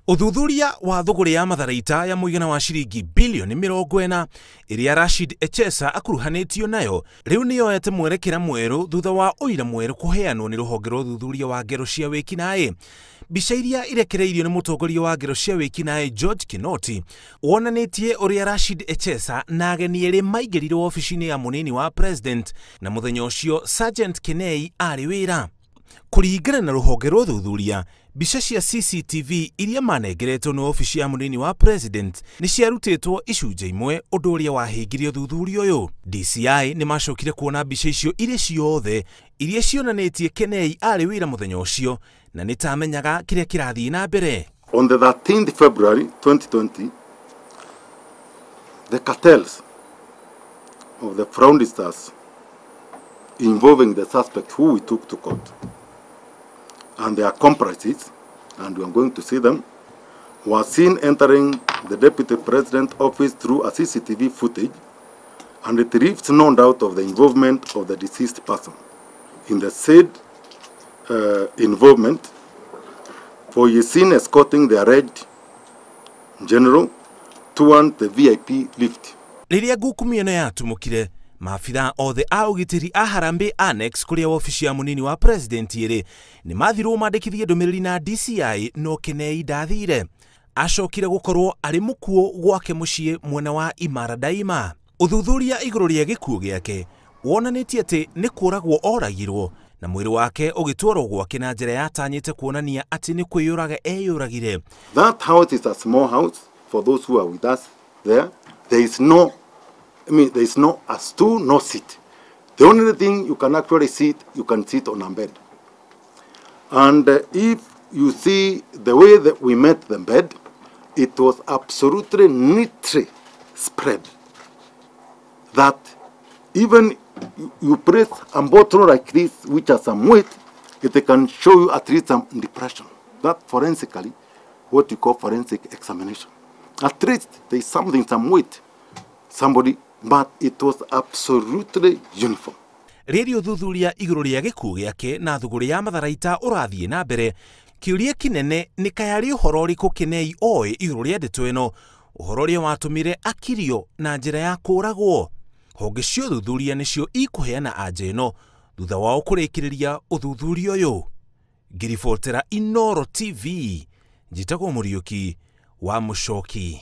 Ũthuthuria wa thũgũrĩ ya matharaita ya mũigana wa ciringi bilioni 40 ĩrĩa Rashid Echesa akuruhanĩtio nayo rĩu nĩyoete mwerekera mwerũ thutha wa ũira mwerũ kũheanwo nĩ rũhonge rwa ũthuthuria wa ngero cia wĩkinaĩ. Mbica iria irekereirio nĩ mũtongoria wa ngero cia wĩkinaĩ George Kinoti wonanĩtie ũrĩa Rashid Echesa na ageni erĩ maingĩrire wabici-inĩ ya mũnini wa president, na mũthenya ũcio Sergeant Kenei arĩ wĩra. Kũringana na rũhonge rwa ũthuthuria, mbica cia CCTV iria manengeretwo nĩ wabici ya mũnini wa president nĩ ciarutĩtwo icunjĩ imwe, ũndũ ũrĩa wahĩngirie ũthuthuria ũyũ. DCI nĩ macokire kuona mbica icio irĩ ciothe iria cionanĩtie Kenei arĩ wĩra mũthenya ũcio na nĩ tamenyaga kĩrĩa kĩrathiĩ na mbere. On the 13th February 2020, the cartels of the fraudsters involving the suspect who we took to court and their accomplices, and we are going to see them, were seen entering the deputy president's office through a CCTV footage, and it leaves no doubt of the involvement of the deceased person in the said involvement, for he is seen escorting the alleged general toward the VIP lift. Rĩrĩa ngukumio ĩno yatumũkire, maabithaa othe a ũgitĩri a Harambee Annex kũrĩa wabici ya mũnini wa president ĩrĩ nĩ mathirwo mandĩkithie ndũmĩrĩri na DCI, no Kenei ndathire. Acokire gũkorwo arĩ mũkuũ gwake mũciĩ mwena wa Imara Daima. Ũthuthuria igũrũ rĩa gĩkuũ gĩake wonanĩtie atĩ nĩ kũragwo oragirwo na mwĩrĩ wake ũgĩtwarwo gwake na njĩra yatanyĩte kuonania atĩ nĩ kwĩyũraga eyũragire. That house is a small house for those who are with us there. There is no, I mean, there is no a stool, no seat. The only thing you can actually sit, you can sit on a bed. And if you see the way that we made the bed, it was absolutely neatly spread. That even you press a bottle like this, which has some weight, it can show you at least some depression. That forensically, what you call forensic examination. At least there is something, some weight, somebody, but it was absolutely uniform. Rĩrĩa ũthuthuria igũrũ rĩa gĩkuũ gĩake na thũgũrĩ ya matharaita ũrathiĩ na mbere, kĩũria kĩnene nĩ kayarĩ ũhoro ũrĩkũ Kenei oĩ igũrũ rĩa ndeto ĩno, ũhoro ũrĩa watũmire akirio na njĩra ya kũũragwo. Honge cia ũthuthuria nĩcio ikũheana anja ĩno thutha wao kũrĩkĩrĩria ũthuthuria ũyũ. Ngĩribotera Inooro TV, njĩtagwo Mũriũki wa Mũcoki.